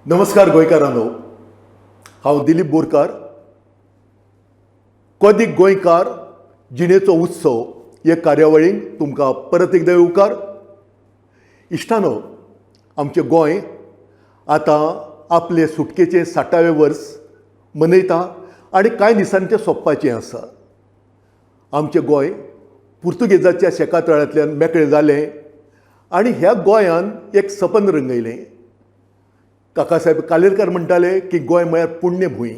नमस्कार गोंयकारांनो, हांव दिलीप बोरकार. कोदीक गोंयकार जिणेचो उत्सव हे कार्यावळीन तुमकां परत एकदां येवकार. इश्टानो, आमचें गोंय आतां आपले सुटकेचें 60वें वर्स मनयता आनी कांय दिसांनी तें सोंपपाचें आसा. आमचें गोंय पुर्तुगेजाच्या शेकातळांतल्यान मेकळें जालें आनी ह्या गोंयान एक सपन रंगयलें. काकासाहेब कालेलकर म्हणटाले की गोंय म्हळ्यार पुण्यभूंय.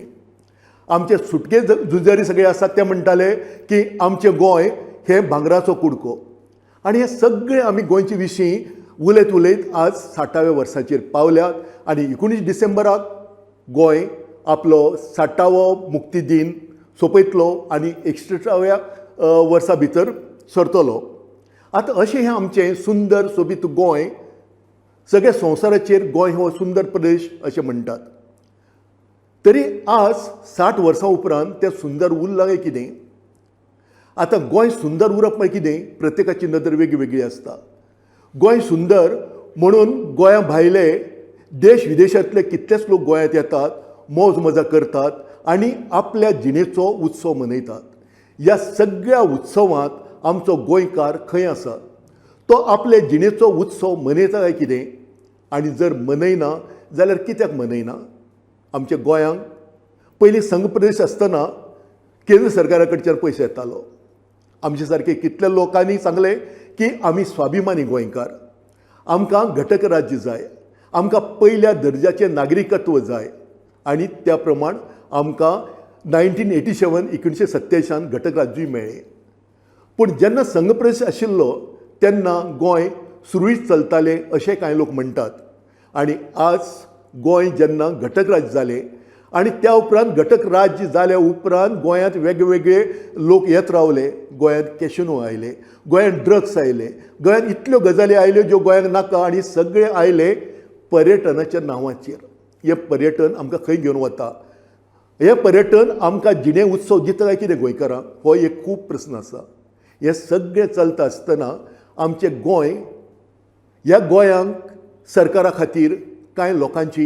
आमचे सुटके झुजारी सगळे आसात ते म्हणटाले की आमचें गोंय हें भांगराचो कुडको. आनी हे सगळे आमी गोंयचे विशीं उलयत उलयत आज 60व्या वर्साचेर पावल्यात आनी 19 डिसेंबराक गोंय आपलो 60वो मुक्ती दीन सोंपयतलो आनी 61व्या वर्सा भितर सरतलो. आतां अशें हें आमचें सुंदर सोबीत गोंय, सगळ्या संवसाराचेर गोंय हो सुंदर प्रदेश अशें म्हणटात, तरी आज 60 वर्सां उपरांत तें सुंदर उरलां काय कितें? आतां गोंय सुंदर उरप म्हळ्यार कितें, प्रत्येकाची नदर वेगळी वेगळी आसता. गोंय सुंदर म्हणून गोंया भायले देश विदेशांतले कितलेच लोक गोंयांत येतात, मौज मजा करतात आनी आपल्या जिणेचो उत्सव मनयतात. ह्या सगळ्या उत्सवांत आमचो गोंयकार खंय आसा? तो आपले जिणेचो उत्सव मनयता काय कितें? आनी जर मनयना जाल्यार कित्याक मनयना? आमच्या गोंयांक पयलीं संघ प्रदेश आसतना केंद्र सरकारा कडच्यान पयशे येतालो. आमचे सारके कितल्या लोकांनी सांगलें की आमी स्वाभिमानी गोंयकार, आमकां घटक राज्य जाय, आमकां पयल्या दर्जाचें नागरिकत्व जाय आनी त्या प्रमाण आमकां 1987 1987 घटक राज्यूय मेळ्ळें. पूण जेन्ना संघ प्रदेश आशिल्लो तेन्ना गोंय सुरळीत चलतालें अशें कांय लोक म्हणटात. आनी आज गोंय जेन्ना घटक राज्य जालें आनी त्या उपरांत घटक राज्य जाल्या उपरांत गोंयांत वेगवेगळे लोक येत रावले. गोंयांत कॅशिनो आयले, गोंयांत ड्रग्स आयले, गोंयांत इतल्यो गजाली आयल्यो ज्यो गोंयांक नाका आनी सगळे आयले पर्यटनाच्या नांवाचेर. हें पर्यटन आमकां खंय घेवन वता? हें पर्यटन आमकां जिणे उत्सव दिता काय कितें गोंयकारांक? हो एक खूब प्रस्न आसा. हें सगळें चलता आसतना आमचें गोंय, ह्या गोंयांक सरकारा खातीर कांय लोकांची,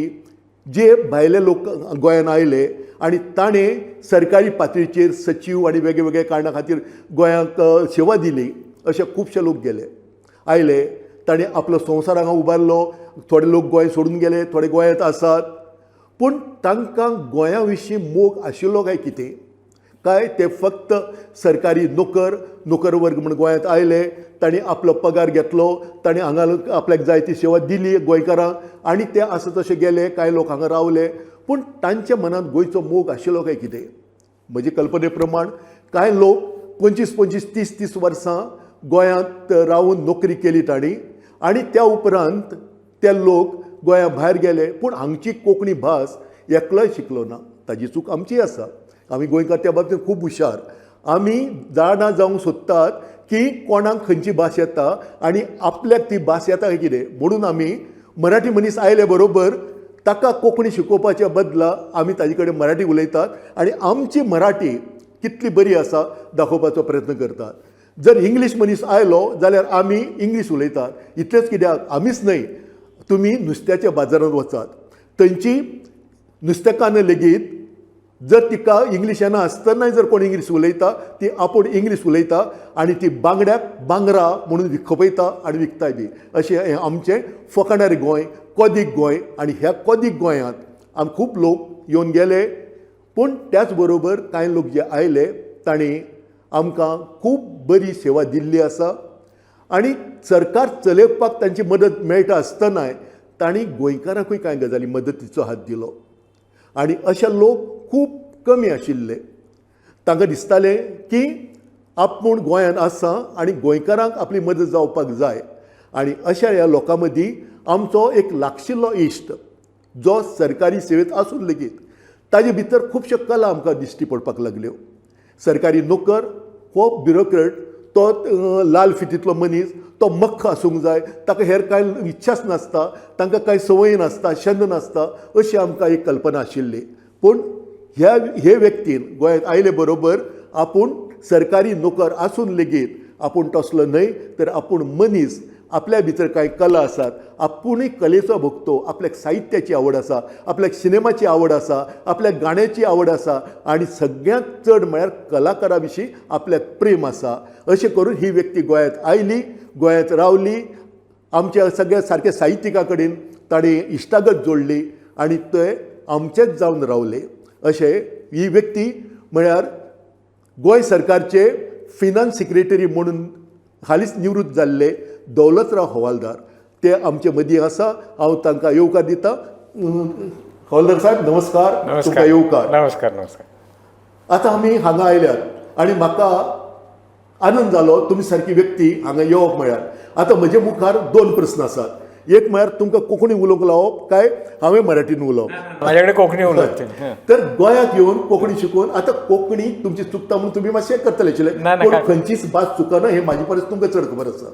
जे भायले लोक गोंयान आयले आनी ताणें सरकारी पातळीचेर सचीव आनी वेगळे वेगळे कारणां खातीर गोंयांक सेवा दिली, अशे खुबशे लोक गेले आयले. ताणें आपलो संवसार हांगा उबारलो. थोडे लोक गोंय सोडून गेले, थोडे गोंयांत आसात. पूण तांकां गोंया विशीं मोग आशिल्लो काय कितें? काय ते फक्त सरकारी नोकर नोकर वर्ग म्हूण गोंयांत आयले, तांणी आपलो पगार घेतलो, तांणी हांगा आपल्याक जाय ती सेवा दिली गोंयकारांक आनी ते आसा तशे गेले. कांय लोक हांगा रावले, पूण तांच्या मनांत गोंयचो मोग आशिल्लो काय कितें? म्हजे कल्पने प्रमाण कांय लोक 25 25 30 30 वर्सां गोंयांत रावून नोकरी केली तांणी आनी त्या उपरांत ते लोक गोंया भायर गेले, पूण हांगची कोंकणी भास एकलोय शिकलो ना. ताजी चूक आमची आसा. आमी गोंयकार त्या बाबतींत खूब हुशार. आमी जाणा जावंक सोदतात की कोणाक खंयची भास येता आनी आपल्याक ती भास येता काय कितें, म्हणून आमी मराठी मनीस आयले बरोबर ताका कोंकणी शिकोवपाच्या बदला आमी ताजे कडेन मराठी उलयतात आनी आमची मराठी कितली बरी आसा दाखोवपाचो प्रयत्न करतात. जर इंग्लीश मनीस आयलो जाल्यार आमी इंग्लीश उलयतात. इतलेंच कित्याक, आमीच न्हय, तुमी नुस्त्याच्या बाजारांत वचात, थंयची नुस्तेकान्न लेगीत जर तिका इंग्लीश येना आसतनाय जर कोण इंग्लीश उलयता, ती आपूण इंग्लीश उलयता आनी ती बांगड्याक बांगरा म्हणून खपयता आनी विकताय बी. अशें हें आमचें फकाणारी गोंय, कोदीक गोंय. आनी ह्या कोदीक गोंयांत आम खूब लोक येवन गेले, पूण त्याच बरोबर कांय लोक जे आयले तांणी आमकां खूब बरी सेवा दिल्ली आसा आनी सरकार चलोवपाक तांची मदत मेळटा आसतनाय तांणी गोंयकारांकूय कांय गजाली मदतीचो हात दिलो. आनी अशे लोक खूब कमी आशिल्ले. तांकां दिसतालें की आपूण गोंयांत आसा आनी गोंयकारांक आपली मदत जावपाक जाय. आनी अशा ह्या लोकां मदीं आमचो एक लागशिल्लो इश्ट, जो सरकारी सेवेंत आसून लेगीत ताजे भितर खुबश्यो कला आमकां दिश्टी पडपाक लागल्यो. सरकारी नोकर हो ब्युरोक्रेट, तो लाल फितींतलो मनीस, तो मख्ख आसूंक जाय, ताका हेर कांय इच्छाच नासता, तांकां कांय संवय नासता, छंद नासता, अशी आमकां एक कल्पना आशिल्ली. पूण ह्या हे व्यक्तीन गोंयांत आयले बरोबर आपूण सरकारी नोकर आसून लेगीत आपूण तसलो न्हय, तर आपूण मनीस आपल्या भितर कांय कला आसात, आपुणूय कलेचो भोगतो, आपल्याक साहित्याची आवड आसा, आपल्याक सिनेमाची आवड आसा, आपल्याक गाण्याची आवड आसा आनी सगळ्यांत चड म्हळ्यार कलाकारा विशीं आपल्याक प्रेम आसा. अशें करून ही व्यक्ती गोंयांत आयली, गोंयांत रावली, आमच्या सगळ्या सारक्या साहित्यिका कडेन ताणें इश्टागत जोडली आनी ते आमचेच जावन रावले. अशें ही व्यक्ती म्हळ्यार गोंय सरकारचे फिनान्स सेक्रेटरी म्हणून हालींच निवृत्त जाल्ले दौलतराव हवालदार ते आमचे मदीं आसा. हांव तांकां येवकार दिता. हवालदार साहेब नमस्कार, तुमकां येवकार. नमस्कार नमस्कार. आतां आमी हांगा आयल्यात आनी म्हाका आनंद जालो तुमी सारकी व्यक्ती हांगा येवप म्हळ्यार. आतां म्हजे मुखार दोन प्रस्न आसात. एक म्हळ्यार तुमकां कोंकणी उलोवंक लावप काय हांवें मराठीन उलोवप? माझ्याकडे कोंकणी उलयत. तर गोंयांत येवन कोंकणी शिकून आतां कोंकणी तुमची चुकता म्हणून तुमी मातशें करतले आशिल्ले, ना, ना, पूण काय- खंयचीच भास चुकना हें म्हाजे परस तुमकां चड खबर आसा.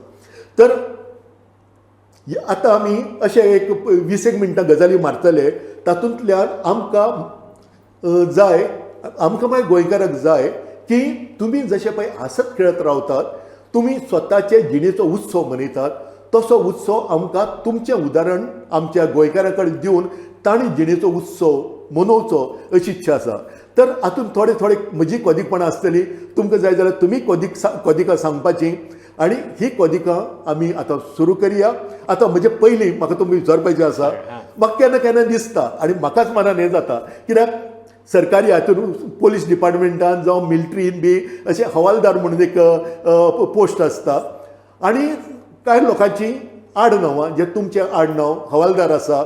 तर आतां आमी अशें एक 20 मिनटां गजाली मारतले, तातूंतल्यान आमकां जाय, आमकां मागीर गोंयकाराक जाय की तुमी जशें पळय हांसत खेळत रावतात, तुमी स्वताचे जिणेचो उत्सव मनयतात, तसो उत्सव आमकां तुमचें उदाहरण आमच्या गोंयकारां कडेन दिवन तांणी जिणेचो उत्सव मनोवचो अशी इच्छा आसा. तर हातूंत थोडे थोडे म्हजी कोदीकपणां आसतली, तुमकां जाय जाल्यार तुमी कोदिकां सांगपाची आनी ही कोदिकां आमी आतां सुरू करया. आतां म्हजे पयलीं म्हाका तुमी विचारपाचें आसा, म्हाका केन्ना केन्ना दिसता आनी म्हाकाच मनान हें जाता, कित्याक सरकारी हातून पोलीस डिपार्टमेंटान जावं मिलिट्रीन बी अशें हवालदार म्हणून एक पोस्ट आसता आनी कांय लोकांची आडनांवां, जे तुमचें आडनांव हवालदार आसा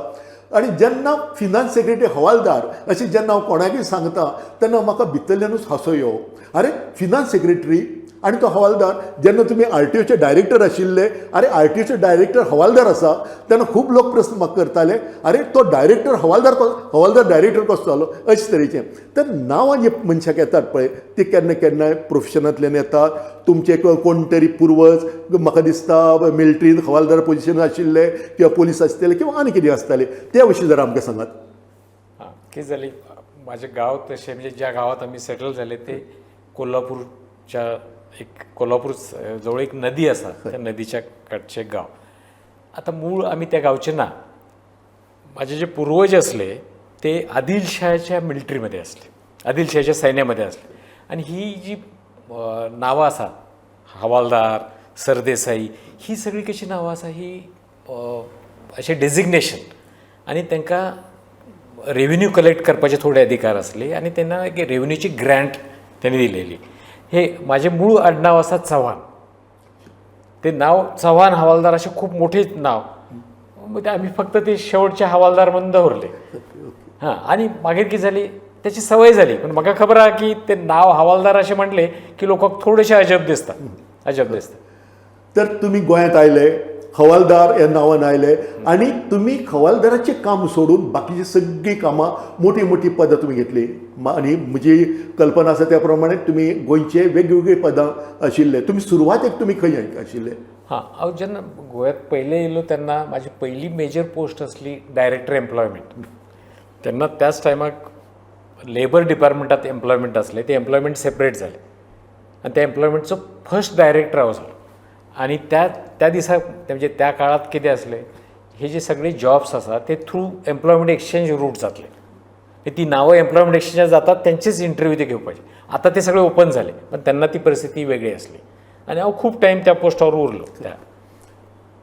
आनी जेन्ना फिनान्स सेक्रेटरी हवालदार अशें जेन्ना हांव कोणाकूय सांगता तेन्ना म्हाका भितरल्यानूच हांसो येवप. अरे फिनान्स सेक्रेटरी आनी तो हवालदार, जेन्ना तुमी आरटीओचे डायरेक्टर आशिल्ले, अरे आरटीओचे डायरेक्टर हवालदार आसा, तेन्ना खूब लोक प्रस्न म्हाका करताले, अरे तो डायरेक्टर हवालदार, हवालदार डायरेक्टर कसो जालो, अशे तरेचें. तर नांवां जी मनशाक येतात पळय ती केन्ना केन्नाय प्रोफेशनांतल्यान येतात. तुमचे कोण तरी पुर्वज म्हाका दिसता मिलिट्रीन हवालदार पोजिशन आशिल्ले किंवा पोलीस आसतले किंवा आनी कितें आसताले, त्या विशीं जरा आमकां सांगात. हां, कितें जालें, माझे गाव तशें म्हणजे ज्या गावात आमी सेटल जाले ते कोल्हापूरच्या एक कोल्हापूर जवळ एक नदी आसा, त्या नदीच्या काठचे गाव. आतां मूळ आमी त्या गांवचे ना. माझे जे पूर्वज असले ते आदिलशहाच्या मिलिटरीमध्ये असले, आदिलशहाच्या सैन्यामध्ये असले. आणि ही जी नावां आसा, हवालदार, सरदेसाई, ही सगळी कशी नांवां आसा ही अशें डेजिग्नेशन आनी तांकां रेव्हेन्यू कलेक्ट करपाचे थोडे अधिकार आसले आनी तेन्ना एक रेव्हेन्यूची ग्रँट त्यांनी दिलेली. हे माझे मूळ आडनाव आसा चव्हाण, ते नाव चव्हाण हवालदार असे खूप मोठे नाव, मग ते आम्ही फक्त ते शेवटचे हवालदार म्हणून दवरले. हां, आणि मागीर कितें जाली त्याची सवय जाली, पण म्हाका खबर आहा की ते नाव हवालदार अशें म्हणलें की लोकांक थोडेशें अजब दिसता, अजब दिसता. तर तुमी गोंयांत आयले, हवालदार ह्या नांवान आयले आनी तुमी हवालदाराचें काम सोडून बाकीची सगळीं कामां, मोटी मोटी पदां तुमी घेतली. आनी म्हजी कल्पना आसा त्या प्रमाणे तुमी गोंयचे वेगवेगळी पदां आशिल्ले. तुमी सुरवातेक तुमी खंय आशिल्ले? हां, हांव जेन्ना गोव्यात पयले येयलो तेन्ना म्हाजी पयली मेजर पोस्ट आसली डायरेक्टर एम्प्लॉयमेंट. तेन्ना त्याच टायमाक लेबर डिपार्टमेंटात एम्प्लॉयमेंट आसलें, ते एम्प्लॉयमेंट सेपरेट जालें आनी त्या एम्प्लॉयमेंटचो फर्स्ट डायरेक्टर हांव जालो. आनी त्या त्या दिसा म्हणजे त्या काळात कितें आसलें, हे जे सगळे जॉब्स आसा ते थ्रू एम्प्लॉयमेंट एक्सचेंज रूट जातले, ती नांवां एम्प्लॉयमेंट एक्सचेंजार जातात, त्यांचेच इंटरव्यू ते घेवपाचे. आतां ते सगळे ओपन जाले, पण तेन्ना ती परिस्थिती वेगळी आसली आनी हांव खूब टायम त्या पोस्टावर उरलो. त्या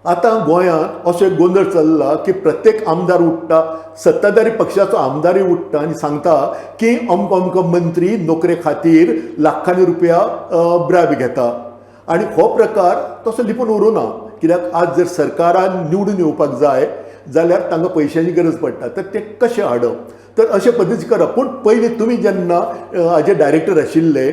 आतां गोंयांत असो एक गोंदळ चल्ला की प्रत्येक आमदार उठ्ठा, सत्ताधारी पक्षाचो आमदारूय उठ्ठा आनी सांगता की अमको अमको मंत्री नोकरे खातीर लाखांनी रुपया ब्रायब घेता. आनी हो प्रकार तसो लिपून उरूना, कित्याक आज जर सरकारान निवडून येवपाक जाय जाल्यार तांकां पयशांची गरज पडटा, तर ते कशें हाडप, तर अशे पद्दतीन करप. पूण पयलीं तुमी जेन्ना हाजे डायरेक्टर आशिल्ले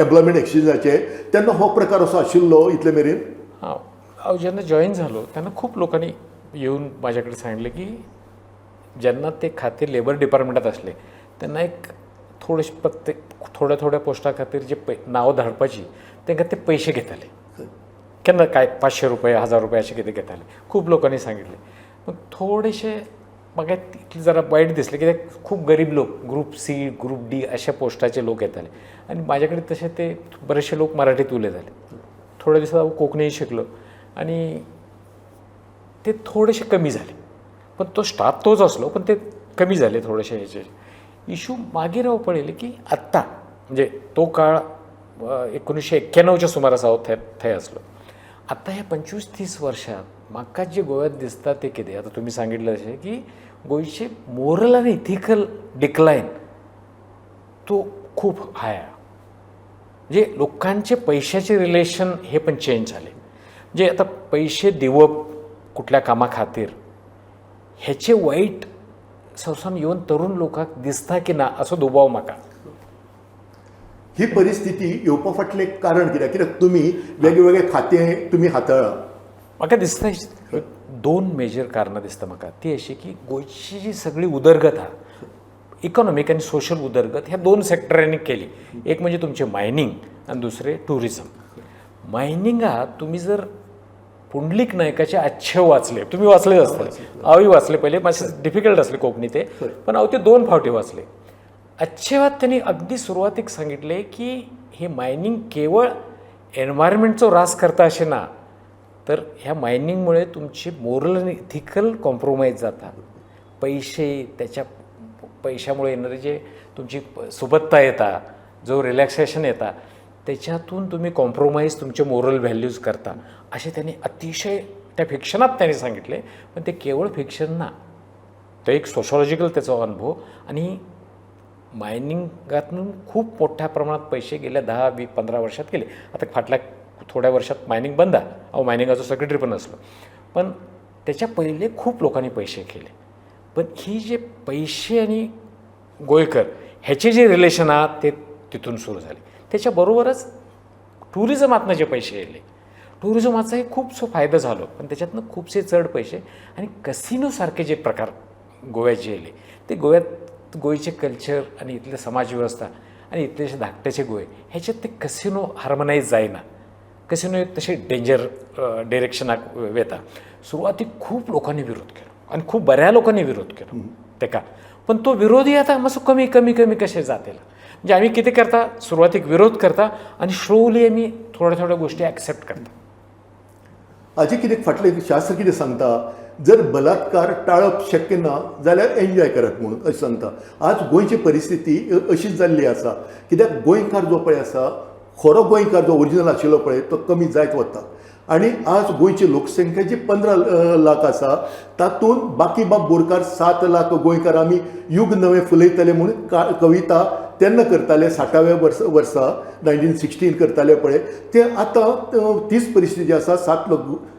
एम्प्लॉयमेंट एक्सचेंजाचे तेन्ना हो प्रकार असो आशिल्लो इतले मेरेन? हां, हांव जेन्ना जॉईन झालो तेन्ना खूब लोकांनी येवन म्हाज्या कडेन सांगलें की जेन्ना ते खातें लेबर डिपार्टमेंटात आसलें तेन्ना एक थोडेशे प्रत्येक थोड्या थोड्या पोस्टा खातीर जे नांव धाडपाची तांकां ते पयशे घेताले, केन्ना काय 500 रुपये, 1000 रुपये अशें कितें घेताले, खूब लोकांनी सांगितलें. मग थोडेशे म्हाका तितलें जरा वायट दिसलें कित्याक खूब गरीब लोक, ग्रूप सी ग्रूप डी अशा पोस्टाचे लोक येताले आनी म्हाजे कडेन तशे ते बरेचशे लोक मराठीत उलयताले. थोड्या दिसांत हांव कोंकणीय शिकलो आनी ते थोडेशे कमी जाले, पण तो स्टाफ तोच आसलो पण ते कमी जाले थोडेशे हेचे इशू. मागीर हांव पळयलें की आत्तां म्हणजे तो काळ 1991च्या सुमारास हांव थंय थंय आसलो. आतां ह्या 25-30 वर्षात म्हाका जे गोव्यात दिसता ते कितें, आतां तुमी सांगितलें अशें की गोंयचे मोरल आनी इथिकल डिक्लायन तो खूप हाय आहे. म्हणजे लोकांचे पैशाचे रिलेशन हे पण चेंज झाले. म्हणजे आता पैसे दिवप कुठल्या कामा खातीर हेचे वाईट संवसान येवन तरुण लोकांक दिसता की ना असो दुबाव म्हाका. ही परिस्थिती येवपा फाटलें कारण कित्याक, कित्याक तुमी वेगवेगळे खातें तुमी हाताळ्ळां. म्हाका दिसता दोन मेजर कारणां दिसता म्हाका. ती अशी की गोंयची जी सगळी उदरगत आहा, इकॉनॉमीक आनी सोशल उदरगत ह्या दोन सेक्टरांनी केली. एक म्हणजे तुमचें मायनींग आनी दुसरें ट्युरिजम. मायनिंगाक तुमी जर पुंडलीक नायकाचे अच्छेव वाचले, तुमी वाचलेच आसतले, हांवूय वाचले पयले, मातशें डिफिकल्ट आसले कोंकणी ते, पण हांव ते दोन फावटी वाचले. अच्छेवात त्यांनी अगदी सुरवातीक सांगितले की हे मायनिंग केवळ एनवायरमेंटचो ऱ्हास करता अशें ना, तर ह्या मायनिंगमुळे तुमची मोरल आनी इथिकल कॉम्प्रोमायज जाता. पैसे त्याच्या पैशामुळे येणारे जे तुमची सुबत्ता येता, जो रिलॅक्सेशन येता, त्याच्यातून तुम्ही कॉम्प्रोमाइज तुमचे मोरल व्हॅल्यूज करता, असे त्यांनी अतिशय त्या फिक्शनात त्यांनी सांगितले. पण ते केवळ फिक्शन ना, तो एक सोशॉलॉजिकल त्याचा अनुभव. आणि मायनिंगातून खूप मोठ्या प्रमाणात पैसे गेल्या 10, 20, 15 वर्षात गेले. आता फाटल्या थोड्या वर्षात मायनिंग बंद आहे, अहो मायनिंगाचो सेक्रेटरी पण असलो, पण त्याच्या पहिले खूप लोकांनी पैसे केले. पण ही जे पैसे आणि गोयकर ह्याचे जे रिलेशन आहात ते तिथून सुरू झाले. त्याच्याबरोबरच टुरिझमातनं जे पैसे येले, टुरिझमाचाही खूपसो फायदा झालो, पण त्याच्यातनं खूपसे चढ पैसे आणि कसिनोसारखे जे प्रकार गोव्यात जे येले ते गोव्यात गोयचे कल्चर आणि इथले समाजव्यवस्था आणि इथले जे धाकट्याचे गोवे ह्याच्यात ते कसिनो हार्मोनाईज जायना. कसिनो एक तसे डेंजर डिरेक्शनाक वेता. सुरवातीक खूप लोकांनी विरोध केलो आणि खूप बऱ्या लोकांनी विरोध केलो तेका, पण तो विरोधही आता मातसो कमी कमी कमी कशें जातेला. म्हणजे आमी कितें करता, सुरवातीक विरोध करता आनी स्लोवली आमी थोड्या थोड्या गोश्टी एक्सेप्ट करता. हाजे कितें फाटलें शास्त्र कितें सांगता, जर बलात्कार टाळप शक्य ना जाल्यार एन्जॉय करात म्हणून अशें सांगता. आज गोंयची परिस्थिती अशीच जाल्ली आसा, कित्याक गोंयकार जो पळय आसा, खरो गोंयकार जो ओरिजिनल आशिल्लो पळय तो कमी जायत वता. आनी आज गोंयची लोकसंख्या जी 15 लाख आसा तातूंत बाकीबाब बोरकार 7 लाख गोंयकार आमी युग नवें फुलयतले म्हणून कविता तेन्ना करताले, 60व्या वर्सा 1916 करताले पळय, ते आतां तीच परिस्थिती आसा. 7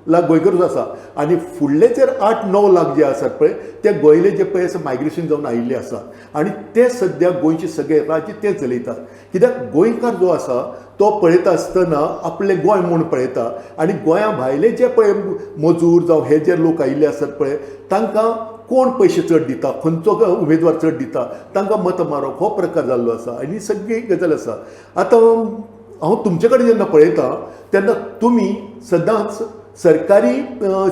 लाख गोंयकारूच आसा आनी फुडले जर 8-9 लाख जे आसात पळय ते गोंयले जे पळय आसा मायग्रेशन जावन आयिल्ले आसा आनी ते सद्या गोंयचे सगळे राज्य ते चलयतात. कित्याक गोंयकार जो आसा तो पळयता आसतना आपलें गोंय म्हूण पळयता आनी गोंया भायले जे पळय मजूर जावं हे जे लोक आयिल्ले आसात पळय तांकां कोण पयशे चड दिता, खंयचो उमेदवार चड दिता, तांकां मतां मारप हो प्रकार जाल्लो आसा आनी सगळी गजाल आसा. आतां हांव तुमचे कडेन जेन्ना पळयता तेन्ना तुमी सदांच सरकारी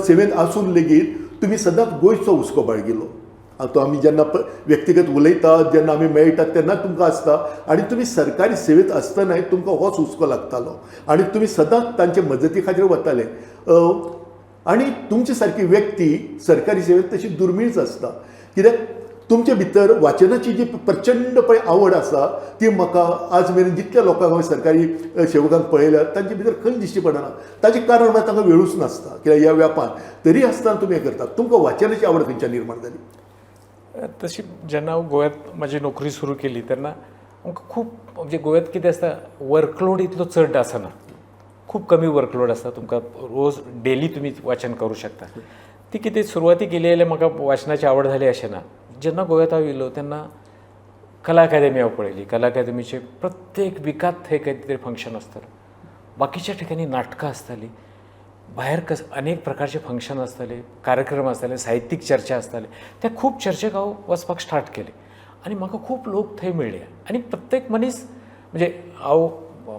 सेवेंत आसून लेगीत तुमी सदांच गोंयचो हुस्को बाळगिलो. आतां आमी जेन्ना व्यक्तिगत उलयतात, जेन्ना आमी मेळटात तेन्ना तुमकां आसता आनी तुमी सरकारी सेवेंत आसतनाय तुमकां होच हुस्को लागतालो आनी तुमी सदांच तांचे मजती खातीर वताले. आनी तुमचे सारकी व्यक्ती सरकारी सेवेंत तशी दुर्मीळच आसता, कित्याक तुमचे भितर वाचनाची जी प्रचंड पळय आवड आसा ती म्हाका आज मेरेन जितल्या लोकांक हांवें सरकारी सेवकांक पळयल्या तांचे भितर खंय दिश्टी पडना. ताचें कारण म्हळ्यार तांकां वेळूच नासता कित्याक ह्या व्यापान तरी आसतना तुमी हें करतात. तुमकां वाचनाची आवड खंयच्यान निर्माण जाली? तशी जेन्ना हांव गोव्यात म्हाजी नोकरी सुरू केली तेन्ना आमकां खूब म्हणजे गोव्यात कितें आसता, वर्कलोड इतलो चड आसना, खूब कमी वर्कलोड आसता, तुमकां रोज डेली तुमी वाचन करूं शकता. ती कितें सुरवातीक येयले येयले म्हाका वाचनाची आवड जाली अशें ना. जेन्ना गोव्यात हांव येयलो तेन्ना कला अकादमी हांव पळयली. कला अकादमीचे प्रत्येक विकात थंय कितें तरी फंक्शन आसतालें, बाकीच्या ठिकाणी नाटकां आसतालीं, भायर अनेक प्रकारचे फंक्शन आसताले, कार्यक्रम आसताले, साहित्यीक चर्चा आसताले. त्या खूब चर्चेक हांव वचपाक स्टार्ट केलें आनी म्हाका खूब लोक थंय मेळ्ळे. आनी प्रत्येक मनीस म्हणजे हांव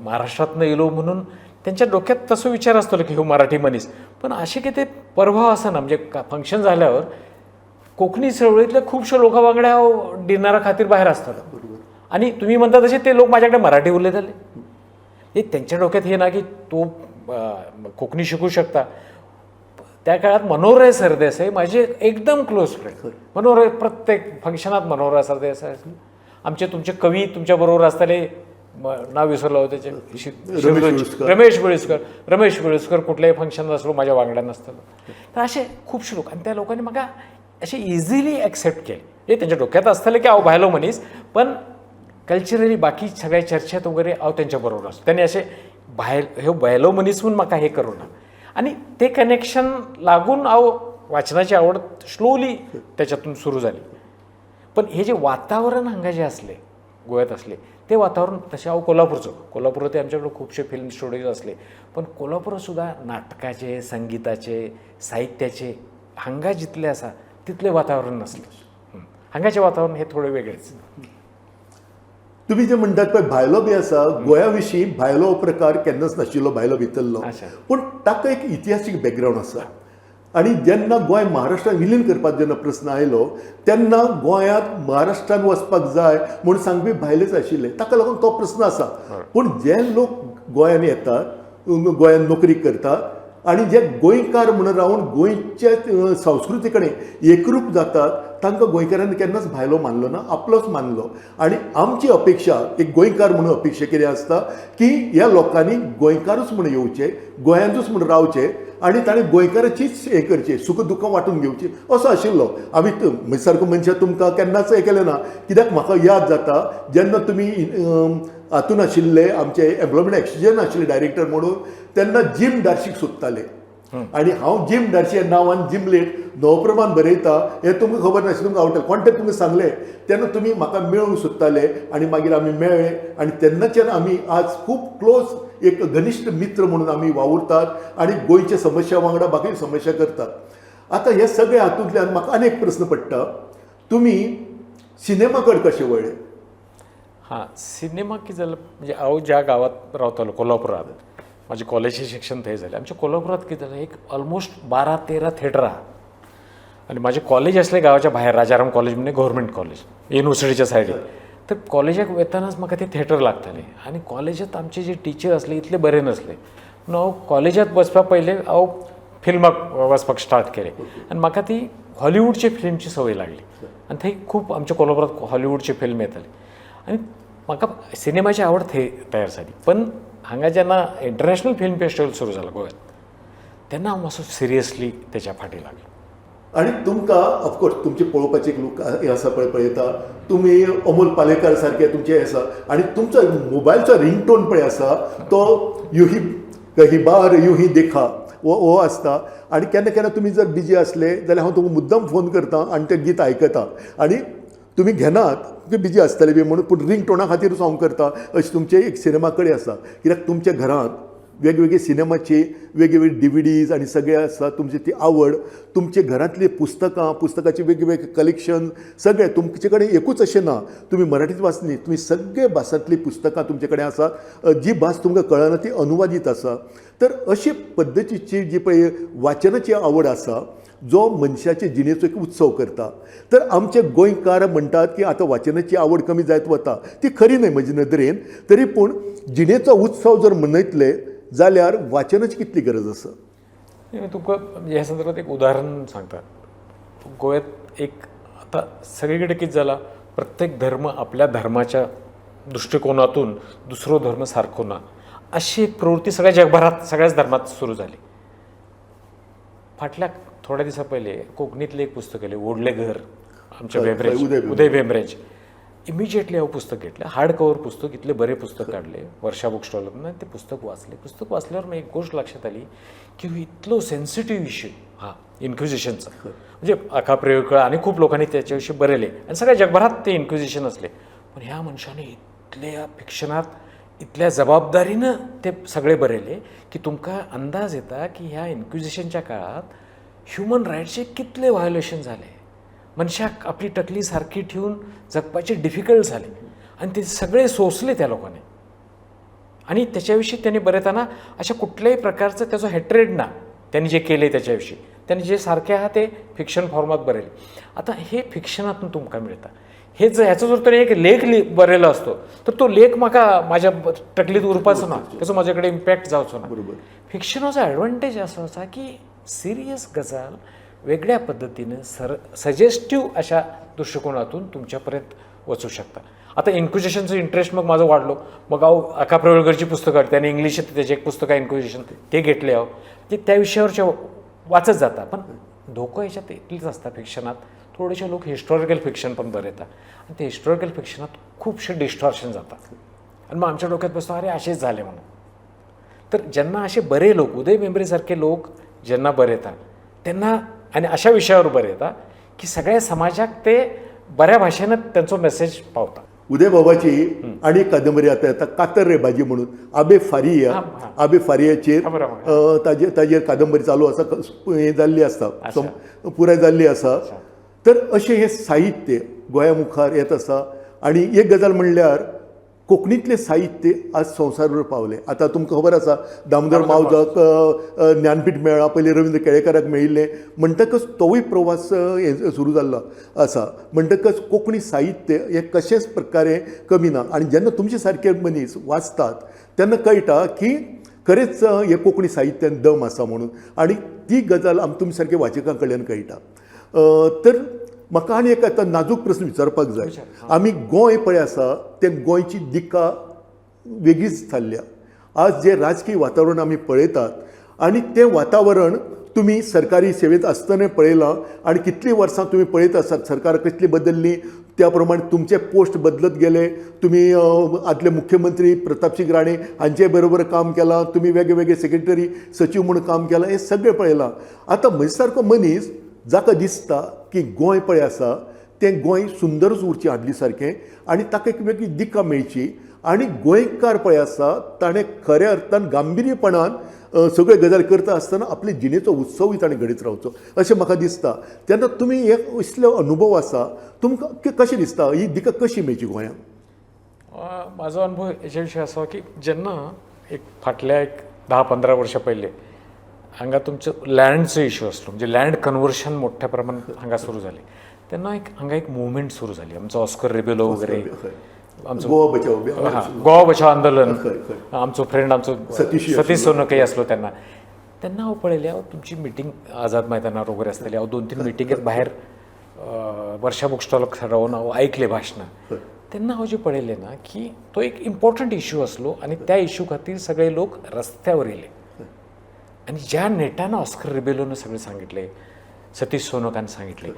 महाराष्ट्रांतनं येयलो म्हणून त्यांच्या डोक्यात तसो विचार आसतलो की ह्यो मराठी मनीस, पण अशें कितें प्रभाव आसना. म्हणजे फंक्शन जाल्यावर कोंकणी चळवळींतल्या खुबश्या लोकां वांगडा हांव डिनरा खातीर भायर आसतालो आनी तुमी म्हणता तशें ते लोक म्हाज्या कडेन मराठी उलयताले. हे त्यांच्या डोक्यात हे ना की तो कोंकणी शिकू शकता. त्या काळात मनोहरराय सरदेसाई माझे एकदम क्लोज फ्रेंड. मनोहर प्रत्येक फंक्शनात मनोहरराय सरदेसाई असले. आमचे तुमचे कवी तुमच्या बरोबर असताले, नाव विसरलो होतं त्याचे, वेळुस्कर. रमेश वेळुस्कर. रमेश वेळुस्कर कुठल्याही फंक्शन असलो माझ्या वांगडा नसतालो. तर असे खूपशे लोक, आणि त्या लोकांनी म्हाका असे इझिली ॲक्सेप्ट केले. हे त्यांच्या डोक्यात असताले की हांव भायलो मनीस, पण कल्चरली बाकी सगळ्या चर्चेत वगैरे हांव त्यांच्या बरोबर असतो. त्यांनी असे भायल हे भायलो मनीस म्हणून म्हाका हे करूं ना, आणि ते कनेक्शन लागून हांव वाचनाची आवड स्लोली त्याच्यातून सुरू झाली. पण हे जे वातावरण हांगा जे असले गोव्यात असले ते वातावरण, तशें हांव कोल्हापूरचो, कोल्हापूरात आमच्याकडे खुबशे फिल्म स्टुडिओज असले, पण कोल्हापुरात सुद्दां नाटकाचे, संगिताचे, साहित्याचे हांगा जितले आसा तितलें वातावरण नासलें. हांगाचें वातावरण हे थोडें वेगळेंच. तुमी जे म्हणटात पळय भायलो बी आसा, गोंया विशीं भायलो हो प्रकार केन्नाच नाशिल्लो, भायलो भितरलो. पूण ताका एक इतिहासीक बॅकग्रावंड आसा. आनी जेन्ना गोंय महाराष्ट्रान विलीन करपाक जेन्ना प्रस्न आयलो तेन्ना गोंयांत महाराष्ट्रान वचपाक जाय म्हूण सांगपी भायलेच आशिल्ले, ताका लागून तो प्रस्न आसा. पूण जे लोक गोंयान येतात, गोंयान नोकरी करतात आनी जे गोंयकार म्हणून रावन गोंयच्या संस्कृती कडेन एकरूप जातात तांकां गोंयकारांनी केन्नाच भायलो मानलो ना, आपलोच मानलो. आनी आमची अपेक्षा एक गोंयकार म्हणून अपेक्षा कितें आसता की ह्या लोकांनी गोंयकारूच म्हूण येवचे, गोंयांतूच म्हूण रावचे आनी ताणें गोंयकाराचीच हें करचें, सुख दुख्खां वांटून घेवची असो आशिल्लो. आमी म्हजे सारको मनशां तुमकां केन्नाच हें केलें ना, कित्याक म्हाका याद जाता जेन्ना तुमी हातून आशिल्ले, आमचे एम्प्लॉयमेंट एक्सचेंजान आशिल्ले डायरेक्टर म्हणून, तेन्ना जीम डार्शीक सोदताले आनी हांव जीम डार्शी ह्या नांवान जिमलेट नवप्रमाण बरयता हें तुमकां खबर नाशिल्लें, तुमकां आवडटालें. कॉन्टेक्ट तुमकां सांगलें तेन्ना तुमी म्हाका मेळूंक सोदताले आनी मागीर आमी मेळ्ळे आनी तेन्नाच्यान आमी आज खूब क्लोज एक घनिश्ट मित्र म्हणून आमी वावुरतात आनी गोंयच्या समस्या वांगडा बाकी समस्या करतात. आतां हे सगळे हातूंतल्यान म्हाका आनी एक प्रस्न पडटा, तुमी सिनेमा कडेन कशे वळ्ळे? हां, सिनेमा कितें जालें म्हणजे हांव ज्या गांवांत रावतालो कोल्हापुरात, म्हाजें कॉलेजीचें शिक्षण थंय जालें. आमच्या कोल्हापुरात कितें जालें, एक ऑलमोस्ट 12-13 थेटरां आहा आनी म्हाजें कॉलेज आसलें गांवाच्या भायर, राजाराम कॉलेज म्हणजे गव्हर्मेंट कॉलेज युनिवर्सिटीच्या सायडीन. तर कॉलेजाक वतानाच म्हाका तें थेटर लागतालें आनी कॉलेजांत आमचे जे टिचर आसले इतले बरे नासले म्हणून हांव कॉलेजांत वचपा पयलें हांव फिल्माक वचपाक स्टार्ट केलें आनी म्हाका ती हॉलिवूडचे फिल्मची संवय लागली आनी थंय खूब आमच्या कोल्हापुरात हॉलिवूडचे फिल्म येताले आनी म्हाका सिनेमाची आवड थंय तयार जाली. पण हांगा जेन्ना इंटरनॅशनल फिल्म फेस्टिवल सुरू जालो गोव्यात तेन्ना हांव मातसो सिरियसली तेच्या फाटी लागलो. आनी तुमकां ऑफकोर्स तुमचे पळोवपाचे एक लूक हें आसा पळय, पळयता तुमी अमोल पालेकर सारके तुमचे आसा आनी तुमचो मोबायलचो रिंगटोन पळय आसा तो युही कही बार युही देखा हो आसता. आनी केन्ना केन्ना तुमी जर बिजी आसले जाल्यार हांव तुमकां मुद्दम फोन करता आनी तें गीत आयकता आनी तुमी घेनात, तुमी बिजी आसतले बी म्हणून, पूण रिंगटोना खातीरूच हांव करता. अशें तुमचें एक सिनेमा कडेन आसा, कित्याक तुमच्या घरांत वेगवेगळे सिनेमाचे वेगवेगळे DVDs आनी सगळे आसा. तुमची ती आवड, तुमचे घरांतली पुस्तकां, पुस्तकाचे वेगवेगळे कलेक्शन सगळें तुमचे कडेन एकूच अशें ना, तुमी मराठीत वाचली, तुमी सगळे भासांतलीं पुस्तकां तुमचे कडेन आसा, जी भास तुमकां कळना ती अनुवादीत आसा. तर अशे पद्दतीची जी पळय वाचनाची आवड आसा जो मनशाचे जिणेचो एक उत्सव करता. तर आमचे गोंयकार म्हणटात की आतां वाचनाची आवड कमी जायत वता, ती खरी न्हय म्हजे नदरेन, तरी पूण जिणेचो उत्सव जर मनयतले जाल्यार वाचनाची कितली गरज आसा? मी तुमकां ह्या संदर्भात एक उदाहरण सांगता. गोव्यात एक आता सगळीकडे कितें जाला, प्रत्येक धर्म आपल्या धर्माच्या दृष्टिकोनातून दुसरो धर्म सारको ना अशी एक प्रवृत्ती सगळ्या जगभरात सगळ्याच धर्मात सुरू झाली. फाटल्या थोड्या दिसा पयले कोंकणींतलें एक पुस्तक येयलें, ओडलें घर, आमच्या भेंब्रे, उदय भेंब्रेंचें. इमिजिएटली हांव पुस्तक घेतलें, हार्ड कवर पुस्तक, इतलें बरें पुस्तक काडलें वर्षा बुक स्टॉलांतल्यान, तें पुस्तक वाचलें. पुस्तक वाचल्यावर एक गोष्ट लक्षात आली की इतलो सेन्सिटीव इश्यू हा इन्क्विजिशनचा, म्हणजे आका प्रयोगकळ आणि खूप लोकांनी त्याच्याविषयी बरयले आणि सगळ्या जगभरात ते इन्क्विजिशन असले, पण ह्या मनशाने इतल्या फिक्शनात इतल्या जबाबदारीनं ते सगळे बरयले की तुमकां अंदाज येता की ह्या इन्क्विजिशनच्या काळात ह्युमन रायट्सचे कितले व्हायोलेशन झाले, मनशाक आपली तकली सारकी ठेवून जगपाचे डिफिकल्ट झाले आणि ते सगळे सोसले त्या लोकांनी. आणि त्याच्याविषयी त्यांनी बरयताना अशा कुठल्याही प्रकारचं त्याचं हेट्रेड ना, त्यांनी जे केले त्याच्याविषयी त्यांनी जे सारखे आहा ते फिक्शन फॉर्मात बरयले. आता हे फिक्शनातून तुमकां मिळता. हे जर ह्याचो जर तर एक लेख बरयलो असतो तर तो लेख म्हाका म्हाज्या तकलीत उरपाचो ना, त्याचो म्हाजे कडेन इम्पॅक्ट जावचो ना. बरोबर. फिक्शनाचो एडवांटेज असो आसा की सिरियस गजाल वेगळ्या पद्दतीन सर सजेस्टीव अशा दृष्टिकोनातून तुमच्यापर्यंत वचू शकता. आता इन्क्विजिशनचं इंटरेस्ट मग माझं वाढलो, मग अहो अका प्रवेळकरची पुस्तकं आली, त्याने इंग्लिशात त्याचे एक पुस्तक आहे इन्क्विजिशन, ते घेतले. अहो ते त्या विषयावरच्या वाचत जाता. पण धोकं ह्याच्यात इतलीच असता फिक्शनात, थोडेसे लोक हिस्टॉरिकल फिक्शन पण बरयता आणि ते हिस्टॉरिकल फिक्शनात खूपशे डिस्टॉर्शन जातात आणि मग आमच्या डोक्यात बसतो अरे असेच झाले म्हणून. तर ज्यांना असे बरे लोक, उदय भेंब्रेसारखे लोक ज्यांना बरयता त्यांना, आणि अशा विषयावर बरयता की सगळ्या समाजाक ते बऱ्या भाशेनं त्यांचो मेसेज पावता. उदय बाबाची आणि एक कादंबरी आता येता कातर रे भाजी म्हणून, आबे फारिया, आबे फारियाचेर खबर आहा. ताजेर ताजेर कादंबरी चालू आसा, हें जाल्ली आसा, पुराय जाल्ली आसा. तर अशें हें साहित्य गोंया मुखार येत आसा. आनी एक गजाल म्हणल्यार कोंकणींतलें साहित्य आज संवसारभर पावलें. आतां तुमकां खबर आसा दामोदर मावजोक ज्ञानपीठ मेळ्ळां, पयलीं रविंद्र केळेकाराक मेळिल्लें, म्हणटकच तोवूय प्रवास हें सुरू जाल्लो आसा. म्हणटकच कोंकणी साहित्य हें कशेंच प्रकारे कमी ना. आनी जेन्ना तुमचे सारके मनीस वाचतात तेन्ना कळटा की खरेंच हें कोंकणी साहित्यान दम आसा म्हणून, आनी ती गजाल आम तुमचे सारके वाचकां कडल्यान कळटा. तर म्हाका आनी एक आतां नाजूक प्रस्न विचारपाक जाय. आमी गोंय पळय आसा तें गोंयची दिका वेगळीच थारल्या. आज जें राजकीय वातावरण आमी पळयतात आनी तें वातावरण तुमी सरकारी सेवेंत आसतना पळयलां आनी कितलीं वर्सां तुमी पळयत आसात सरकार कसली बदल्ली त्या प्रमाणे तुमचे पोस्ट बदलत गेले. तुमी आदले मुख्यमंत्री प्रतापसिंग राणे हांचे बरोबर काम केलां, तुमी वेगळे वेगळे सेक्रेटरी सचीव म्हूण काम केलां, हें सगळें पळयलां. आतां म्हजे सारको मनीस जाका दिसता की गोंय पळय आसा तें गोंय सुंदरच उरचें आदली सारकें आनी ताका एक वेगळी दिका मेळची आनी गोंयकार पळय आसा ताणें खऱ्या अर्थान गांभिर्यपणान सगळ्यो गजाली करता आसतना आपले जिणेचो उत्सवूय ताणें घडयत रावचो अशें म्हाका दिसता. तेन्ना तुमी हे इसलो अनुभव आसा, तुमकां कशें दिसता ही दिका कशी मेळची गोंयांक? म्हाजो अनुभव हेच्या विशीं आसा की जेन्ना एक फाटल्या एक 10-15 वर्सां पयलीं हांगा तुमचो लँडचो इशू आसलो, म्हणजे लँड कन्वर्शन मोठ्या प्रमाणात हांगा सुरू जालें, तेन्ना एक हांगा एक मुवमेंट सुरू जाली, आमचो ऑस्कर रेबेलो वगैरे, आमचो गोवा बचाव, गोवा बचाव आंदोलन, आमचो फ्रेंड आमचो सतीश सतीश सोनकई आसलो तेन्ना. तेन्ना हांव पळयलें, हांव तुमची मिटींग आझाद मैदानार वगैरे आसताली, हांव 2-3 मिटिंगेक भायर वर्षा बुक स्टॉलाक रावन हांव आयकलें भाशणां. तेन्ना हांव जें पळयलें ना की तो एक इम्पॉर्टंट इशू आसलो आनी त्या इशू खातीर सगळे लोक रस्त्यावर येयले आनी ज्या नेटान ऑस्कर रिबेलोन सगळें सांगितलें, सतीश सोनकान सांगितलें,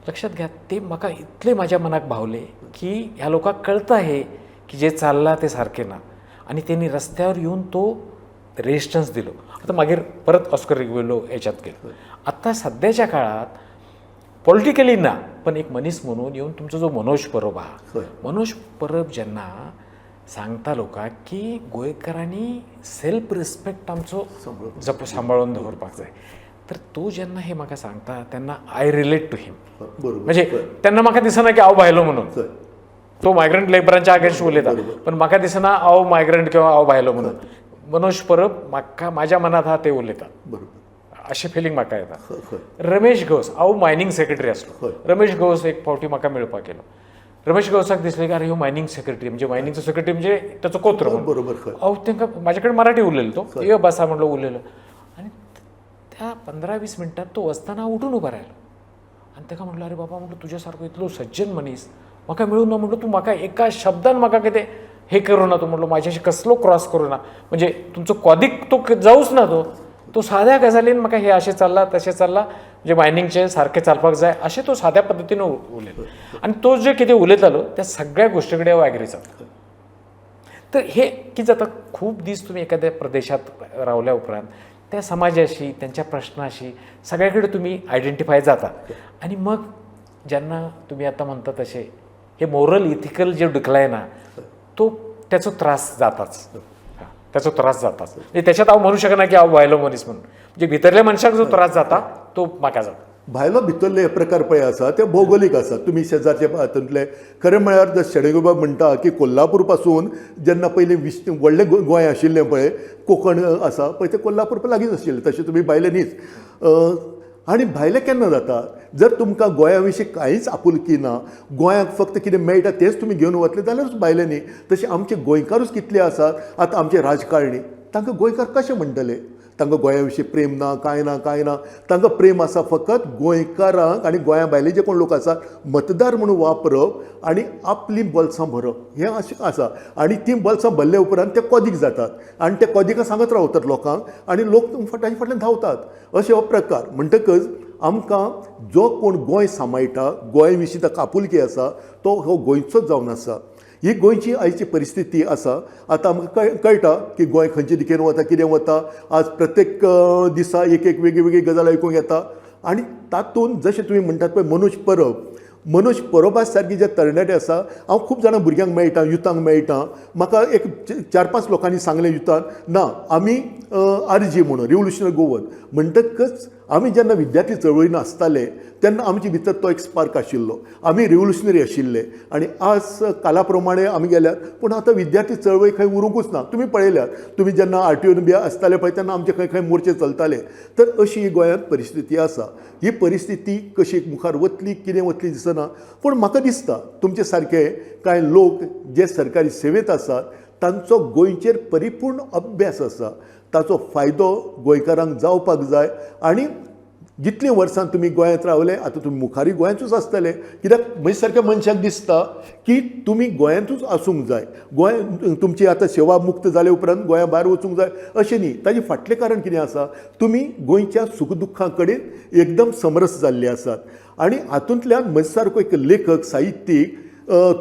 लक्षात घ्या ते म्हाका इतले म्हाज्या मनाक भावले की ह्या लोकांक कळता हे की जे चाललां ते सारकें ना आनी तेणी रस्त्यावर येवन तो रेजिस्टन्स दिलो. आतां मागीर परत ऑस्कर रिबेलो हेच्यात गेलो. आतां सद्याच्या काळात पॉलिटिकली ना पण एक मनीस म्हणून येवन तुमचो जो मनोज परब आहा, मनोज परब जेन्ना सांगता लोकांक की गोंयकारांनी सेल्फ रिस्पेक्ट आमचो सांबाळून दवरपाक जाय, तर तो जेन्ना हे म्हाका सांगता तेन्ना I relate to him. बरोबर. म्हणजे तेन्ना म्हाका दिसना की हांव भायलो म्हणून, तो मायग्रंट लेबरांच्या अगेन्स्ट उलयता पण म्हाका दिसना हांव मायग्रंट किंवा हांव भायलो म्हणून. मनोज परब म्हाका म्हाज्या मनात आहा ते उलयता, बरोबर, अशें फिलींग म्हाका येता. रमेश गौस, हांव मायनींग सेक्रेटरी आसलो, रमेश गौस एक फावटी म्हाका मेळपाक गेलो. रमेश गौसाक दिसलें की अरे ह्यो मायनींग सेक्रेटरी, म्हणजे मायनींगचो सेक्रेटरी म्हणजे ताचो कोत्र म्हणून. बरोबर. हांव तांकां म्हाजे कडेन मराठी उलयलो, तो यो बसा म्हणलो उलयलो आनी त्या 15-20 मिनटात तो वचतना उठून उबो राहिलो आनी ताका म्हटलं अरे बाबा म्हटलं तुज्या सारको इतलो सज्जन मनीस म्हाका मेळूं ना, म्हटलं तूं म्हाका एका शब्दान म्हाका कितें हे करूं ना, तूं म्हटलं म्हाज्याशी कसलो क्रॉस करूं ना, म्हणजे तुमचो कॉदीक तो जावूच ना, तो तो साद्या गजालीन म्हाका हे अशें चल्लां तशें चल्लां, म्हणजे मायनिंगचें सारकें चलपाक जाय अशें तो साद्या पद्दतीन उलयलो आनी तो जे कितें उलयतालो त्या सगळ्या गोश्टी कडेन हांव एग्री जाता. तर हे कितें जाता, खूब दीस तुमी एखाद्या प्रदेशांत रावल्या उपरांत त्या समाजाशी त्यांच्या प्रश्नाशी सगळ्या कडेन तुमी आयडेंटिफाय जाता आनी मग जेन्ना तुमी आतां म्हणटा तशें हे मोरल इथिकल जे डिक्लायन आहा तो त्याचो त्रास जाताच, त्याचो त्रास जाताच. म्हणजे त्याच्यात हांव म्हणू शकना की हांव भायलो मनीस म्हणून, म्हणजे भितरल्या मनशाक जो त्रास जाता तो म्हाका जाता. भायलो भितरले हे प्रकार पळय आसा ते भौगोलीक आसा. तुमी शेजारचे हातूंतले खरें म्हळ्यार जर शेणेगोबाब म्हणटा की कोल्हापूर पासून जेन्ना पयलीं व्हडलें गोंय आशिल्लें पळय, कोंकण आसा पळय, तें कोल्हापूर लागींच आशिल्लें, तशें तुमी भायले न्हीच. आनी भायले केन्ना जाता जर तुमकां गोंया विशीं कांयच आपुलकी ना, गोंयांक फक्त कितें मेळटा तेंच तुमी घेवन वतले जाल्यारूच भायले न्ही. तशें आमचे गोंयकारूच कितले आसात आतां आमचे राजकारणी, तांकां गोंयकार कशें म्हणटले? तांकां गोंया विशीं प्रेम ना, कांय ना, कांय ना. तांकां प्रेम आसा फकत गोंयकारांक आनी गोंया भायले जे कोण लोक आसात मतदार म्हणून वापरप आनी आपलीं बोल्सां भरप, हें अशें आसा. आनी तीं बोल्सां भरले उपरांत ते कोदीक जातात आनी ते कोदिकां सांगत रावतात लोकांक आनी लोक तांचे फाटल्यान धांवतात. अशें हो प्रकार. म्हणटकच आमकां जो कोण गोंय सांबाळटा, गोंय विशीं ताका आपुलकी आसा, तो हो गोंयचोच जावन आसा. ही गोंयची आयची परिस्थिती आसा. आतां आमकां कळटा की गोंय खंयचे दिकेन वता, कितें वता. आज प्रत्येक दिसा एक एक वेगळी वेगळी गजाल आयकूंक येता. आनी तातूंत जशें तुमी म्हणटात पळय मनोज परब, मनोज परबा सारकी जे तरणाटे आसा, हांव खूब जाणां भुरग्यांक मेळटा, युथांक मेळटा. म्हाका एक 4-5 लोकांनी सांगलें युथान, ना आमी आरजी म्हणून रिवोल्युशनरी गोवन. म्हणटकच आमी जेन्ना विद्यार्थी चळवळीन आसताले तेन्ना आमचे भितर तो एक स्पार्क आशिल्लो, आमी रिवोल्युशनरी आशिल्ले. आनी आज काला प्रमाणे आमी गेल्यात, पूण आतां विद्यार्थी चळवळी खंय उरूंकूच ना. तुमी पळयल्यात, तुमी जेन्ना आरटीओन बी आसताले पळय तेन्ना आमचे खंय खंय मोर्चे चलताले. तर अशी ही गोंयांत परिस्थिती आसा. ही परिस्थिती कशी मुखार वतली, कितें वतली दिसना. पूण म्हाका दिसता तुमचे सारके कांय लोक जे सरकारी सेवेंत आसात तांचो गोंयचेर परिपूर्ण अभ्यास आसा, ताचो फायदो गोंयकारांक जावपाक जाय. आनी जितलीं वर्सां तुमी गोंयांत रावले, आतां तुमी मुखारूय गोंयांतूच आसतले, कित्याक म्हजे सारक्या मनशाक दिसता की तुमी गोंयांतूच आसूंक जाय. गोंय तुमची आतां सेवा मुक्त जाले उपरांत गोंया भायर वचूंक जाय अशें न्ही. ताजें फाटलें कारण कितें आसा, तुमी गोंयच्या सुख दुख्खां कडेन एकदम समरस जाल्ले आसात. आनी हातूंतल्यान म्हजे सारको एक लेखक, साहित्यीक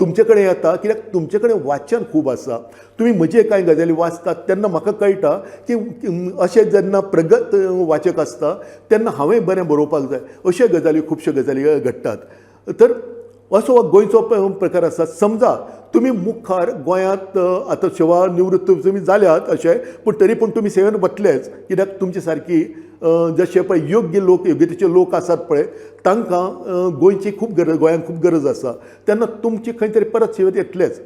तुमचे कडेन येता, कित्याक तुमचे कडेन वाचन खूब आसा. तुमी म्हजे कांय गजाली वाचतात तेन्ना म्हाका कळटा की अशें जेन्ना प्रगत वाचक आसता तेन्ना हांवें बरें बरोवपाक जाय, अश्यो गजाली खुबश्यो गजाली घडटात. तर असो हो गोंयचो प्रकार आसा. समजा तुमी मुखार गोंयांत आतां सेवा निवृत्त तुमी जाल्यात अशें, पूण तरी पूण तुमी सेवेन वतलेच, कित्याक तुमचे सारकी जशे पळय योग्य लोक, योग्यतेचे लोक आसात पळय, तांकां गोंयची खूब गरज, गोंयांक खूब गरज आसा. तेन्ना तुमची खंय तरी परत सेवेंत येतलेच.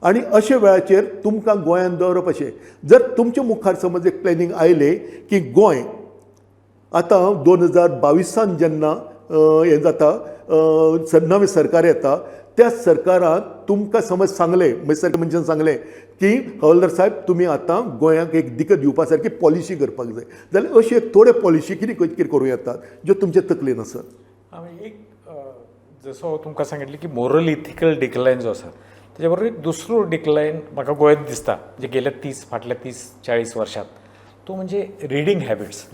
आनी अशे वेळाचेर तुमकां गोंयांत दवरप अशें जर तुमच्या मुखार समज एक प्लॅनिंग आयलें की गोंय आतां 2022 जेन्ना हें जाता, नवें सरकार येता, त्या सरकारान तुमकां समज सांगलें, म्हजे सारक्या मनशान सांगलें की हवलदार साहेब तुमी आतां गोंयांक एक दिका दिवपा सारकी पॉलिसी करपाक जाय, जाल्यार अशी एक थोडे पॉलिसी कितें कितें करूं येतात ज्यो तुमचे तकलेन आसात? हांवें एक जसो तुमकां सांगितलें की मोरल इथिकल डिक्लायन जो आसा तेच्या बरोबर एक दुसरो डिक्लायन म्हाका गोंयांत दिसता, म्हणजे गेल्या फाटल्या 30-40 वर्षात, तो म्हणजे रिडींग हॅबिट्स.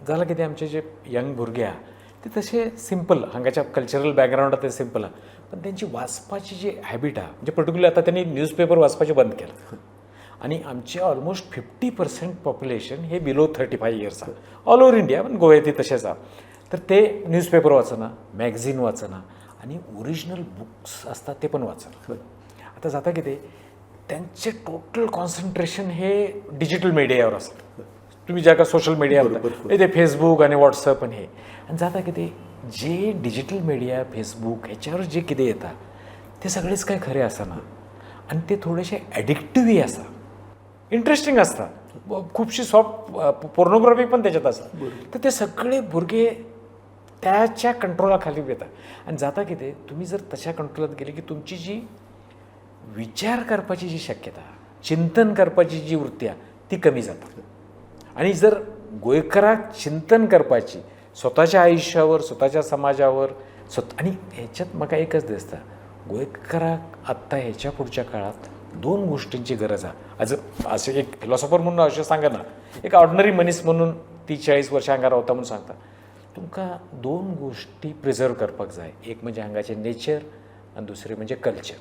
जालां कितें, आमचे जे यंग भुरगे आहा ते तशे सिंपल, हांगाच्या कल्चरल बॅकग्रावंडात ते सिंपल आहा, पण त्यांची वाचपाची जी हॅबिट आहा, म्हणजे पर्टिक्युलर आतां त्यांनी न्यूजपेपर वाचपाचें बंद केलां. आनी आमचे ऑलमोस्ट 50% पॉप्युलेशन हे बिलो 35 इयर्स आहा ऑल ओवर इंडिया, पण गोव्यातय तशेंच आहा. तर ते न्यूजपेपर वाचना, मॅगझीन वाचना आनी ओरिजिनल बुक्स असतात ते पण वाचना. आता जाता कितें, त्यांचे टोटल कॉन्सन्ट्रेशन हे डिजिटल मिडियावर असतं. तुम्ही ज्या का सोशल मीडिया म्हणता ते फेसबुक आणि व्हॉट्सअप आणि हे, आणि जाता कितें, जे डिजिटल मीडिया, फेसबुक ह्याच्यावर जे कितें येता ते सगळेच काय खरें आसना आनी ते थोडेशे ॲडिक्टिव्हय आसा, इंटरेस्टिंग आसता, खुबशी सॉफ्ट पोर्नोग्राफी पण त्याच्यात आसा. तर ते सगळे भुरगे त्याच्या कंट्रोलाखाली येता आनी जाता कितें, तुमी जर तशा कंट्रोलात गेले की तुमची जी विचार करपाची जी शक्यता, चिंतन करपाची जी वृत्ती आहा ती कमी जाता. आणि जर गोंयकाराक चिंतन करपाची स्वताच्या आयुष्यावर, स्वताच्या समाजावर, आणि ह्याच्यात म्हाका एकच दिसता, गोंयकाराक आत्तां ह्याच्या पुढच्या काळात दोन गोष्टींची गरज आहा. आज अशें एक फिलॉसॉफर म्हणून अशें सांगना, एक ऑर्डनरी मनीस म्हणून 30-40 वर्सां हांगा रावता म्हणून सांगता, तुमकां दोन गोष्टी प्रिजर्व करपाक जाय. एक म्हणजे हांगाचें नेचर आनी दुसरें म्हणजे कल्चर.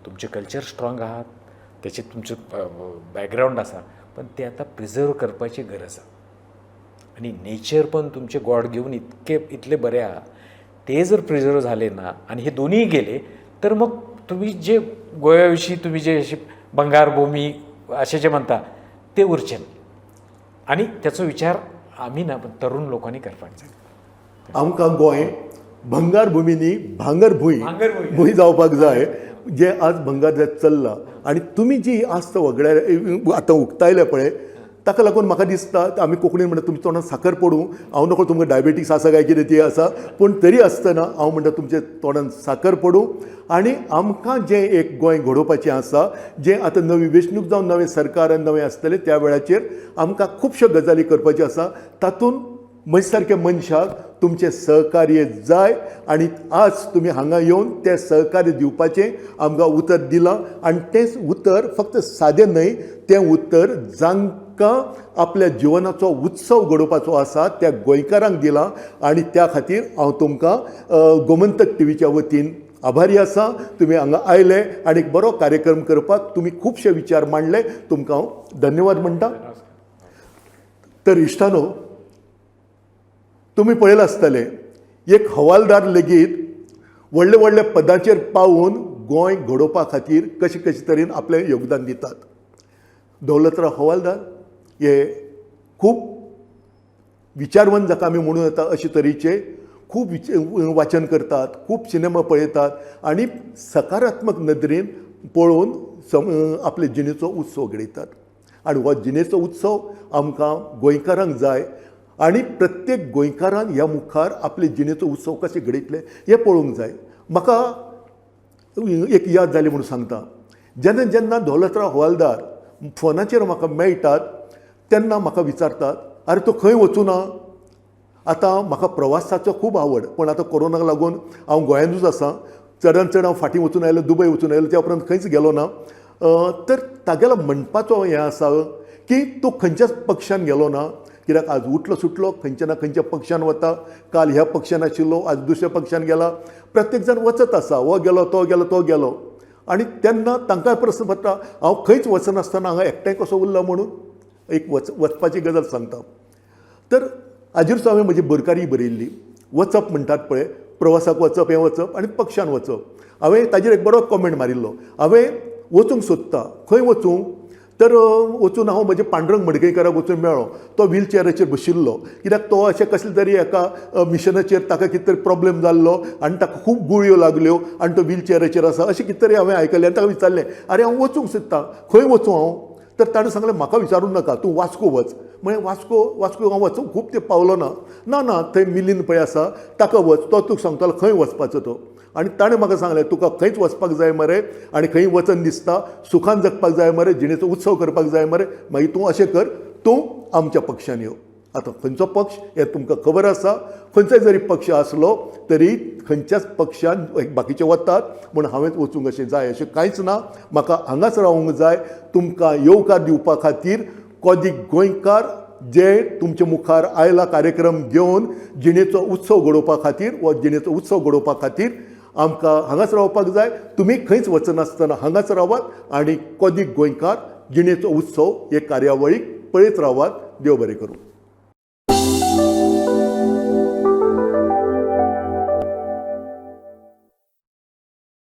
तुमचें कल्चर स्ट्रॉंग आहात, तेचे तुमचें बॅकग्रावंड आसा, पण ते आतां प्रिजर्व करपाची गरज आहा. आनी नेचर पण तुमचे गॉड घेवन इतके इतले बरे आहा, ते जर प्रिजर्व झाले ना आणि हे दोन्ही गेले तर मग तुम्ही जे गोव्याविषयी तुम्ही जे अशी भंगारभूमी असे जे म्हणता ते उरचे ना. आणि त्याचो विचार आम्ही ना पण तरुण लोकांनी करपाक जाय. आमकां गोंय भंगार भुमी न्ही, भांगर भूंय भांगर भूंय जावपाक जाय, जे आज भंगार जायत चल्लां. आनी तुमी जी आस्त वगडायल्या, आतां उक्तायल्या पळय, ताका लागून म्हाका दिसता आमी कोंकणीन म्हणटा तुमच्या तोंडात साकर पडूं. हांव नकळो तुमकां डायबेटीस आसा काय कितें ती आसा, पूण तरी आसतना हांव म्हणटा तुमच्या तोंडान साकर पडूं. आनी आमकां जें एक गोंय घडोवपाचें आसा, जें आतां नवी वेंचणूक जावन नवें सरकार आनी नवें आसतलें त्या वेळाचेर आमकां खुबश्यो गजाली करपाच्यो आसा. तातूंत म्हजे सारक्या मनशाक तुमचें सहकार्य जाय आनी आज तुमी हांगा येवन तें सहकार्य दिवपाचें आमकां उतर दिलां. आनी तें उतर फक्त सादें न्हय, तें उतर जांकां आपल्या जिवनाचो उत्सव घडोवपाचो आसा त्या गोंयकारांक दिलां. आनी त्या खातीर हांव तुमकां गोमंतक टीव्हीच्या वतीन आभारी आसा. तुमी हांगा आयले आनी एक बरो कार्यक्रम करपाक तुमी खुबशे विचार मांडले, तुमकां हांव धन्यवाद म्हणटा. तर इश्टानो, तुमी पळयलां आसतलें एक हवालदार लेगीत व्हडले व्हडले पदाचेर पावून गोंय घडोवपा खातीर कशे कशे तरेन आपलें योगदान दितात. दौलतराव हवालदार हे खूब विचारवंत जाका आमी म्हणूं येता अशे तरेचे, खूब वाचन करतात, खूब सिनेमा पळयतात आनी सकारात्मक नदरेन पळोवन आपले जिणेचो उत्सव घडयतात. आनी हो जिणेचो उत्सव आमकां गोंयकारांक जाय आनी प्रत्येक गोंयकारान ह्या मुखार आपले जिणेचो उत्सव कशें घडयतले हें पळोवंक जाय. म्हाका एक याद जाली म्हणून सांगता, जेन्ना जेन्ना दौलतराव हवालदार फोनाचेर म्हाका मेळटात तेन्ना म्हाका विचारतात, आरे तूं खंय वचूं ना? आतां म्हाका प्रवासाचो खूब आवड, पूण आतां कोरोनाक लागून हांव गोंयांतूच आसा. चडान चड हांव फाटीं वचून आयलो, दुबय वचून आयलो, त्या उपरांत खंयच गेलो ना. तर तागेलो म्हणपाचो हें आसा की तूं खंयच्याच पक्षान गेलो ना, कित्याक आज उठलो सुटलो खंयच्या ना खंयच्या पक्षान वता, काल ह्या पक्षान आशिल्लो आज दुसऱ्या पक्षान गेला, प्रत्येक जाण वचत आसा, हो गेलो तो गेलो तो गेलो. आनी तेन्ना तांकांय प्रस्न पडटा हांव खंयच वचनासतना हांगा एकठांय कसो उरला म्हणून. एक वचपाची गजाल सांगता. तर हाजेरूच हांवें म्हजी बोरकारी बरयल्ली. वचप म्हणटात पळय, प्रवासाक वचप, हें वचप आनी पक्षान वचप. हांवें ताजेर एक बरो कॉमेंट मारिल्लो. हांवें वचूंक सोदता, खंय वचूं? तर वचून हांव म्हज्या पांडुरंग मडकयकाराक वचून मेळ्ळो. तो व्हीलचेराचेर बशिल्लो, कित्याक तो अशें कसले तरी एका मिशनाचेर ताका कितें तरी प्रॉब्लेम जाल्लो आनी ताका खूब गुळयो लागल्यो आनी तो व्हीलचेराचेर आसा अशें कितें तरी हांवें आयकलें. आनी ताका विचारलें, आरे हांव वचूंक सोदता, खंय वचूं हांव? तर ताणें सांगलें, म्हाका विचारूं नाका, तूं वास्को वच. म्हळें, वास्को वास्को हांव वचूंक खूब तेंप पावलो ना. ना ना, थंय मिलीन पळय आसा ताका वच, तो तुका सांगतलो खंय वचपाचो तो. आनी ताणें म्हाका सांगलें, तुका खंयच वचपाक जाय मरे आनी खंय वचन दिसता, सुखान जगपाक जाय मरे, जिणेचो उत्सव करपाक जाय मरे, मागीर तूं अशें कर, तूं आमच्या पक्षान यो. आतां खंयचो पक्ष हें तुमकां खबर आसा. खंयचोय जरी पक्ष आसलो तरी खंयच्याच पक्षान बाकीचे वतात म्हूण हांवें वचूंक अशें जाय अशें कांयच ना. म्हाका हांगाच रावूंक जाय. तुमकां येवकार दिवपा खातीर कोदीक गोंयकार जे तुमचे मुखार आयला कार्यक्रम घेवन जिणेचो उत्सव घडोवपा खातीर, वा जिणेचो उत्सव घडोवपा खातीर आमकां हांगाच रावपाक जाय. तुमी खंयच वचनासतना हांगाच रावात आनी कोदीक गोंयकार जिणेचो उत्सव हे कार्यावळीक पळयत रावात. देव बरें करूं.